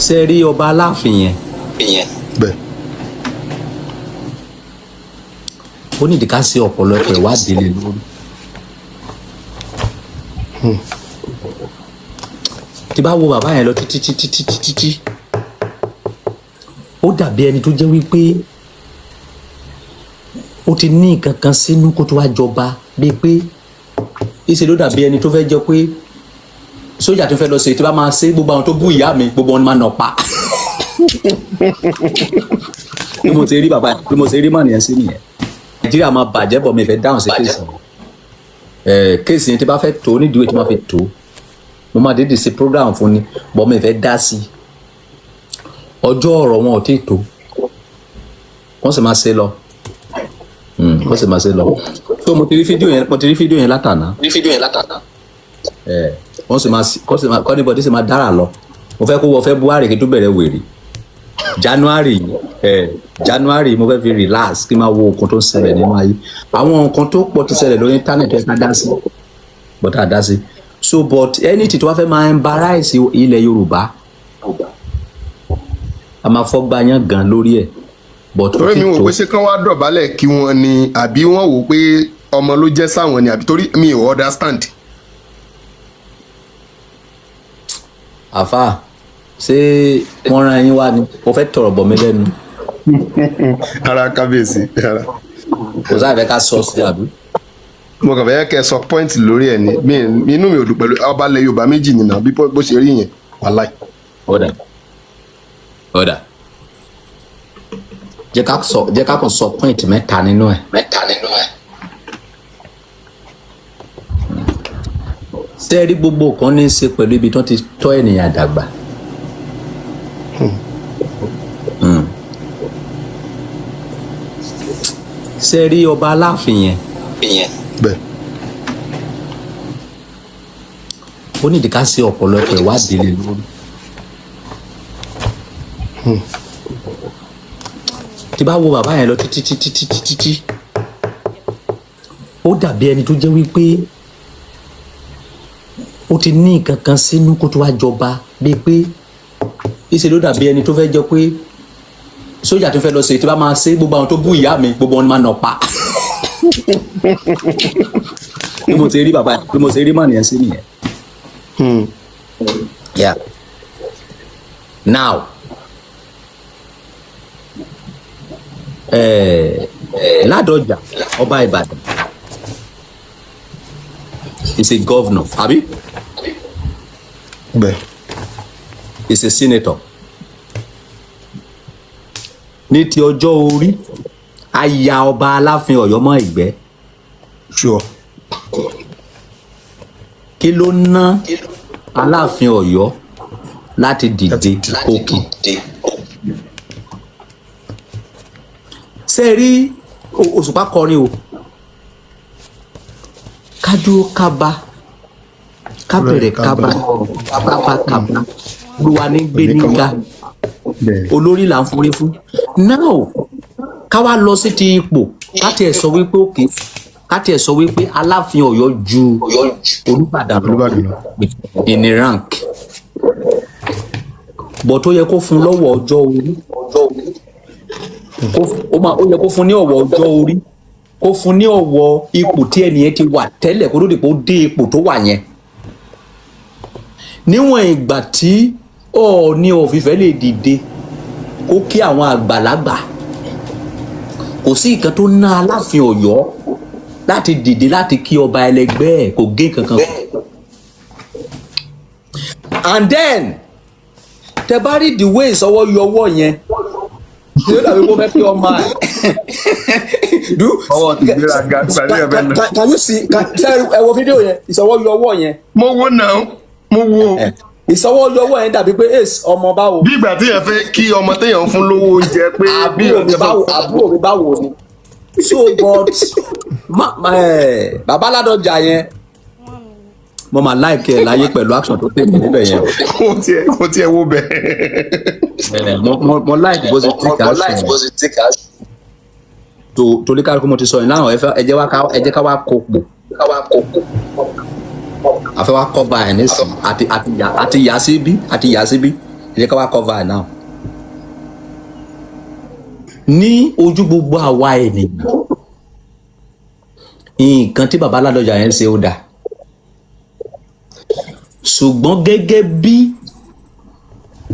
Ṣe rí ọba Aláàfin yẹn? Bẹ́ẹ̀. Ó nídìí ká ṣe ọ̀pọ̀lọpọ̀ ìwádìí lé lórí. Tí bá wo bàbá yẹn lọ títí títí títí títí, ó dàbí ẹni tó jẹ́ wípé ó ti ní nǹkan kan sínú kó tó wá jọba, bíi pé ìṣe ló dàbí ẹni tó fẹ́ jẹ́ pé sójà tó fẹ́ lọ ṣe, tí bá máa ṣe, gbogbo àwọn tó bú ìyá mi, gbogbo wọn ni máa nà pa. Bí mo ṣe rí bàbá, bí mo ṣe rí mọ̀ nìyẹn sí nìyẹn. Nàìjíríà máa bàjẹ́ bọ̀, mi fẹ́ dáhùn sí case yẹn. Case yẹn, tí bá fẹ́ tó nídìí tí máa fi tó, mo máa dédé ṣe program fún ni bọ̀, mi fẹ́ dá sí. Ọjọ́ ọ̀rọ̀ wọn ò tí ì tó, wọ́n sì máa ṣe lọ, wọ́n sì máa ṣe lọ. So mo ti rí fídíò yẹn, mo ti rí fídíò yẹn látàná. Wọ́n sì máa kọ́, sì máa kọ́ níbọ̀dí, sì máa dára lọ. Mo fẹ́ kó wọ February kí n tó bẹ̀rẹ̀ wèrè. January, January mo fẹ́ fi relax, kí n máa wo nǹkan tó ń ṣẹlẹ̀ nínú ayé. Àwọn nǹkan tó pọ̀ tó ṣẹlẹ̀ lórí internet ẹ̀ ká dá sí, but a dá sí. So but anything tó bá fẹ́ máa embarrass ilẹ̀ Yorùbá, a máa fọ́gbà yán gan lórí ẹ̀, but ó Torí ti mi wò tó. pé ṣé kán wá dọ̀bálẹ̀ kí wọ́n ni, àbí wọ́n wò pé ọmọ ló jẹ́ sáwọn ni, àbí torí mi ò understand. Àfà, ṣé wọ́n rán yín wá ni? Mo fẹ́ tọrọ bọ̀ mí lẹ́nu. Ara kábíyèsí ara. Kò sáà fẹ́ ká sọ sí, àbí? Mo kàn fẹ́ kẹ́ ẹ sọ point lórí ẹ̀ ni. Inú mi ò dùn pẹ̀lú ọba ilẹ̀ Yorùbá méjì nìyẹn bí bó ṣe rí yẹn, wàláì. Ọ̀dà ọ̀dà, jẹ́ ká sọ, jẹ́ ká kàn sọ point mẹ́ta nínú ẹ̀. Ṣé ẹ rí, gbogbo kan ní í ṣe pẹ̀lú ibi tí wọ́n ti tọ́ ènìyàn dàgbà. Ṣé ẹ rí ọba Aláàfin yẹn? Bẹ́ẹ̀. Ó nídìí ká ṣe ọ̀pọ̀lọpọ̀ ìwádìí lé lórí. Tí bá wo bàbá yẹn lọ títí títí títí títí, ó dàbí ẹni tó jẹ́ wípé ó ti ní nǹkan kan sínú kó tó wá jọba, bíi pé ìṣe ló dàbí ẹni tó fẹ́ jẹ́ pé sójà tó fẹ́ lọ ṣe, tí bá máa ṣe, gbogbo àwọn tó bú ìyá mi, gbogbo wọn ni máa nà pa. Bí mo ṣe rí bàbá, bí mo ṣe rí mọ̀ nìyẹn sí nìyẹn. Yeah. Now, Ládọjà, ọba Ìbàdàn, is a governor, àbí? Bẹ́ẹ̀. Is a senator. Ní ti ọjọ́ orí, aya ọba Aláàfin Ọ̀yọ́ mọ́ ìgbẹ́. Sure. Kí ló ná Aláàfin Ọ̀yọ́ láti dìde òkè? Ṣé ẹ rí, Òṣùpá kọrin o, kájú kábá kábẹ̀rẹ̀ kábá kábá kábá, olúwa ní gbé níga. Bẹ́ẹ̀. Olórí là ń forí fún. Now, ká wá lọ sí ti ipò, ká tiẹ̀ sọ wípé òkè, ká tiẹ̀ sọ wípé Aláàfin Ọ̀yọ́ ju Olúbàdàn lọ Olúbàdàn lọ. in a rank, but ó yẹ kó fún lọ́wọ́ ọjọ́ orí, ó yẹ kó fún ní ọ̀wọ̀ ọjọ́ orí, kó fún ní ọ̀wọ̀ ipò tí ẹnìyẹn ti wà tẹ́lẹ̀ kó tó di pé ó dé ipò tó wà yẹn. Níwọ̀n ìgbà tí Ọọ̀ni of Ifẹ̀ lè dìde kó kí àwọn àgbàlagbà, kò sí nǹkan tó ná Aláàfin Ọ̀yọ́ láti dìde láti kí ọba ẹlẹgbẹ́ ẹ̀, kò gé kankan. And then, tẹ bá rí the way ìsọwọ́ yọwọ́ yẹn, ṣé ó dàbí kó fẹ́ kí ọmọ ẹ̀ do Ọwọ́ ti gbéraga nígbà tí ẹ fẹ́ lọ. Can you see? Ṣé ẹ wo fídíò yẹn, ìsọwọ́ yọwọ́ yẹn? Mo wo náà, mo wo. Ìsọwọ́ yọwọ́ yẹn dàbí pé ace ọmọ báwo. Bí ìgbà tí ẹ fẹ́ kí ọmọ téèyàn fún lówó oúnjẹ pé bí Àbúrò mi báwo, àbúrò mi báwo ni. So but bàbá Ládọjà yẹn, mo máa like ẹ láyé pẹ̀lú action tó tẹ̀lé níbẹ̀ yẹn o. Kò tiẹ̀ wo bẹ́ẹ̀. Mo like bó ṣe take action tó, torí kálukú mo ti sọ yìí náà. Ẹ jẹ́ wá ká, ẹ jẹ́ ká wá kó pò àfẹ́ wá cover ẹ̀ nísìn, àti yà síbí, àti yà síbí. Ẹ jẹ́ ká wá cover it now. Ní ojú gbogbo àwa ènìyàn, nǹkan tí bàbá Ládọjà yẹn ṣe, ó dáa, ṣùgbọ́n gẹ́gẹ́ bí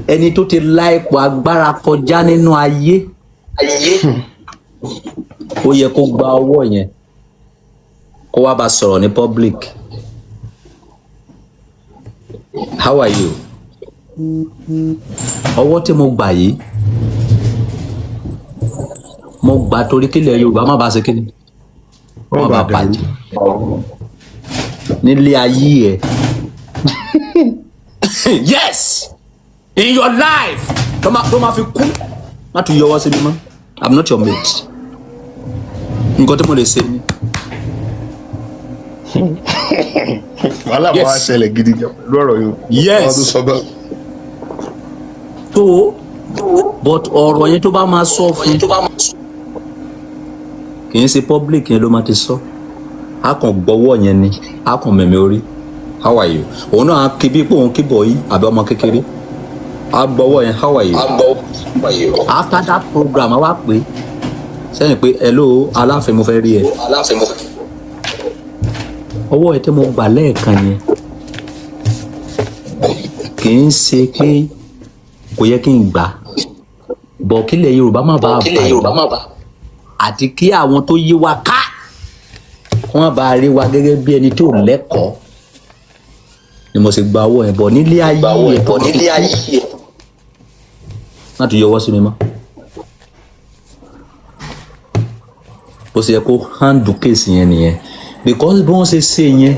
ẹni tó ti la ipò agbára kọjá nínú ayé, ó yẹ kó gba ọwọ́ yẹn, kó wá bá sọ̀rọ̀ ní public. "How are you? Ọwọ́ tí mo gbà yìí, mo gbà torí kílẹ̀ Yorùbá má bàa ṣe kíni, má Wọ́n bàa bá dàrú. bàjẹ́ nílé ayé ẹ." Yes, in your life, tó máa fi kú, má tún yọwọ́ sí mi mọ́. I'm not your mate. Nǹkan tí mo lè ṣe ni. Wàhálà máa ṣẹlẹ̀ gidi gan pẹ̀lú ọ̀rọ̀ yìí. Wọ́n tún sọ bẹ́ẹ̀. Tó but ọ̀rọ̀ yẹn, tó bá máa sọ fún, kì í ṣe public yẹn ló máa ti sọ. A kàn gbọ́wọ́ yẹn ni, a kàn mẹ̀mí orí, "How are you?" Òun náà á kí bí pé òun kí bọ̀ yìí àbí ọmọ kékeré, a gbọ́wọ́ yẹn, "How are you?" After that program, a wá pè é sẹ́yìn pé, "Hello, Aláàfin, mo fẹ́ rí ẹ. Ọwọ́ ẹ tí mo gbà lẹ́ẹ̀kan yẹn, kì í ṣe pé kò yẹ kí n gbà bọ̀, kílẹ̀ Yorùbá má bàa bàjẹ́ àti kí àwọn tó yí wa ká kí wọ́n bá rí wa gẹ́gẹ́ bí ẹni tí ò lẹ́kọ̀ọ́ ni mo sì gba owó ẹ̀ bọ̀. Nílé ayé ẹ̀ bọ̀, nílé ayé ẹ̀, má tún yọwọ́ sí mi mọ́." Bó ṣe yẹ kó handle case yẹn nìyẹn, because bí wọ́n ṣe ṣe yẹn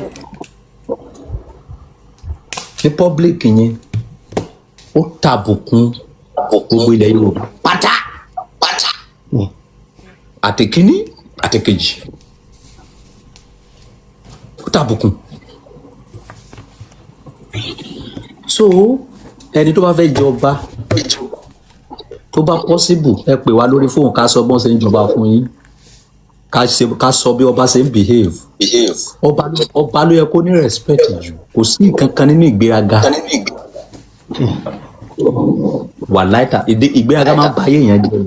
ní public yẹn, ó tàbùkùn gbogbo ilẹ̀ Yorùbá pátá pátá, àtẹ̀kíní àtẹ̀kejì, ó tàbùkùn. So ẹni tó bá fẹ́ jọba, tó bá possible, ẹ pè wá lórí fóònù, ká sọ bọ́n ṣe ń jọba fún yín, ká ṣe ká sọ bí ọba ṣe ń behave. Ọba ló yẹ kó ní respect jù. Kò sí nǹkan kan nínú ìgbéraga wà láìta. Ìgbéraga máa ń ba ayé èèyàn jẹ́.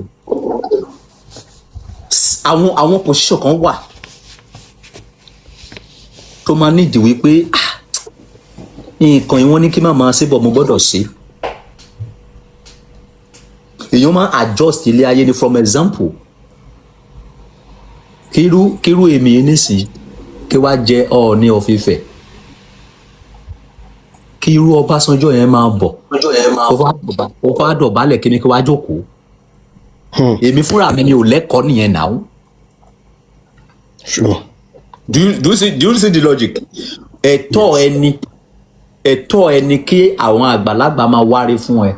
Àwọn position kan wà tó máa nídìí wípé, ah, nǹkan yìí, wọ́n ní kí má máa ṣe bọ̀, mo gbọ́dọ̀ ṣe. Èèyàn máa adjust ilé ayé ni. From example, kírú èmi yìí nísìnyí, kí wàá jẹ Ọọ̀ni of Ifẹ̀, kí irú Ọbásanjọ́ yẹn máa bọ̀, ó fà dọ̀bálẹ̀ kí ni, kí wàá jókòó. Èmi fúnra mi ni ò lẹ́kọ̀ọ́ nìyẹn náà. Sure. Do you see the logic? Ẹ̀tọ́ ẹni, ẹ̀tọ́ ẹni kí àwọn àgbàlagbà máa wárí fún ẹ.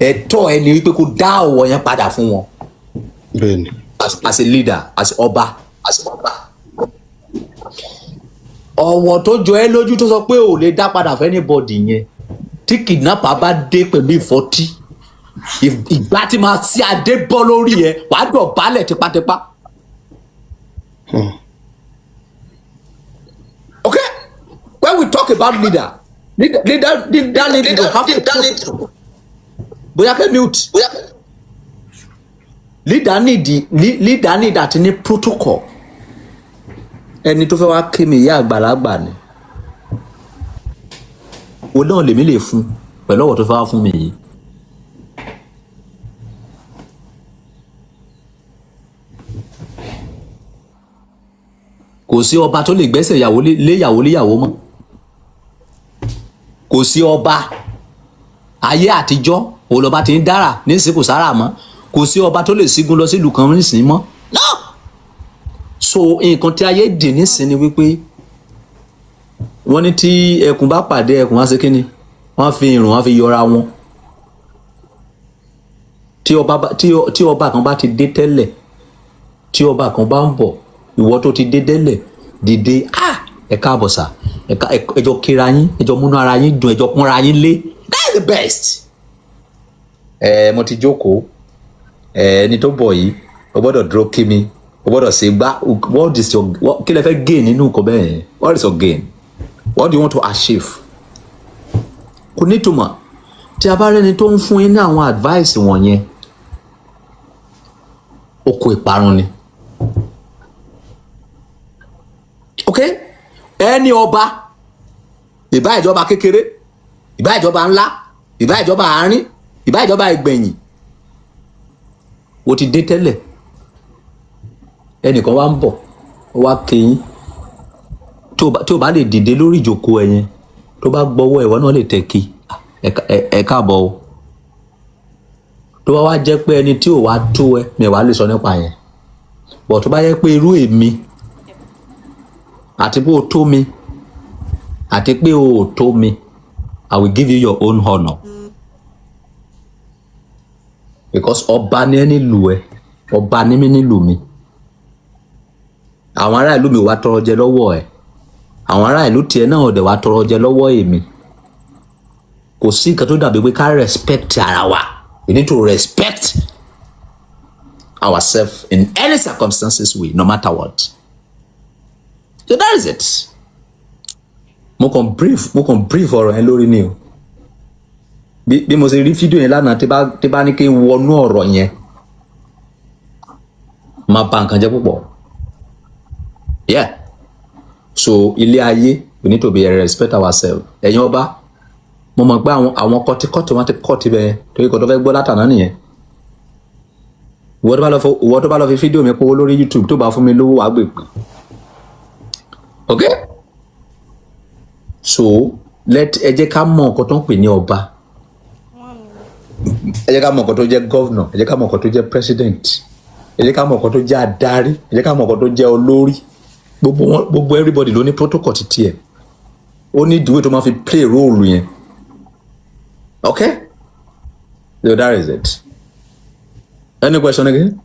Ẹ̀tọ́ ẹni wípé kó dá ọ̀wọ̀ yẹn padà fún wọn. Bẹ́ẹ̀ni. As a leader, as ọba, ọ̀wọ̀ tó jọ ẹ́ lójú, tó sọ pé ò lè dá padà fún anybody yẹn, tí kidnapper bá dé pẹ̀lú ìfọ́tí, ìgbà tí máa sí adé bọ́ lórí ẹ, wàá dọ̀bálẹ̀ tipátipá. Okay, when we talk about leader, leader, leader, leader need to have to, bóyá kẹ́ mute. Leader need àti ní protocol. Ẹni tó fẹ́ wá kí mi, ìyá àgbàlagbà ni, òun náà lèmi lè fún pẹ̀lú ọ̀wọ̀ tó fẹ́ wá fún mi yìí. Kò sí ọba tó lè gbẹ́sẹ̀ ìyàwó léyàwó léyàwó mọ́. Kò sí ọba. Ayé àtijọ́ òun lọ́ba ti ń dára, nísìnyí kò sára mọ́. Kò sí ọba tó lè sígun lọ sílùú kan nísìnyí mọ́. No! So nǹkan tí ayé dì nísìnyí ni wípé wọ́n ní tí ẹkùn bá pàdé ẹkùn, wọ́n á ṣe kí ni? Wọ́n á fi irun, wọ́n á fi yọra wọn. Tí ọba kan bá ti dé tẹ́lẹ̀, tí ọba kan bá ń bọ̀, ìwọ tó ti dé tẹ́lẹ̀, dìde, "Ah, ẹ káàbọ̀ sà." Ẹ jọ kíra yín, ẹ jọ múnú ara yín dùn, ẹ jọ pọ́nra yín lé. That's the best. Ẹ mo ti jókòó, ẹ ẹni tó bọ̀ yìí, o gbọ́dọ̀ dúró kí mi, o gbọ́dọ̀ ṣe gbá. What is your what, kí lẹ fẹ́ gain nínú nǹkan bẹ́ẹ̀ yẹn? What is your gain? What do you want to achieve? Kò nítumọ̀. Tí a bá rẹ́ni tó ń fún yín ní àwọn advice wọ̀nyẹn, oko ìparun ni. Ok, ẹni ọba, ìbá ìjọba kékeré, ìbá ìjọba ńlá, ìbá ìjọba àárín, ìbá ìjọba ìgbẹ̀yìn, o ti dé tẹ́lẹ̀, ẹnìkan wá ń bọ̀, ó wá kéyìn, tí o bá lè dìde lórí ìjókòó ẹ yẹn, tó bá gbọ́wọ́, ìwọ náà lè tẹ̀ kí ẹ káàbọ̀ o. Tó bá wá jẹ́ pé ẹni tí ò wá tó ẹ, mi wàá lè sọ nípa yẹn bọ̀. Tó bá yẹ pé irú èmi àti pé o tó mi àti pé o ò tó mi, I will give you your own honour, because ọba ni ẹ nílùú ẹ, ọba ni mí nílùú mi. Àwọn ará ìlú mi ò wá tọrọ jẹ lọ́wọ́ ẹ, àwọn ará ìlú tiẹ̀ náà ò dẹ̀ wá tọrọ jẹ lọ́wọ́ èmi. Kò sí nǹkan tó dàbí pé ká respect ara wa. We need to respect ourselves in any circumstances, we no matter what. So that is it. Mo kàn brief ọ̀rọ̀ yẹn lórí ni o. Bí mo ṣe rí fídíò yẹn lánàá, tí bá ní kí n wọnú ọ̀rọ̀ yẹn, máa bà nǹkan jẹ́ púpọ̀. Yeah, so ilé ayé, we need to be respect ourselves. Ẹ̀yin ọba, mo mọ̀ pé àwọn kọtíkọ́tì wọn ti kọ́ọ̀tì bẹ́ẹ̀, torí kò tó fẹ́ gbọ́ látàná nìyẹn. Ìwọ tó bá lọ fi fídíò mi powó lórí YouTube, tó bá fún mi lówó, wàá gbè pé. Ok, so let ẹ jẹ́ ká mọ̀ nǹkan tó ń pè ní ọba, ẹ jẹ́ ká mọ̀ nǹkan tó jẹ́ governor, ẹ jẹ́ ká mọ̀ nǹkan tó jẹ́ president, ẹ jẹ́ ká mọ̀ nǹkan tó jẹ́ adarí, ẹ jẹ́ ká mọ̀ nǹkan tó jẹ́ olórí. Gbogbo wọn, gbogbo everybody ló ní protocol ti tiẹ̀, ó ní ìdíwé tó máa fi play role yẹn. Okay, so that is it. Any question again?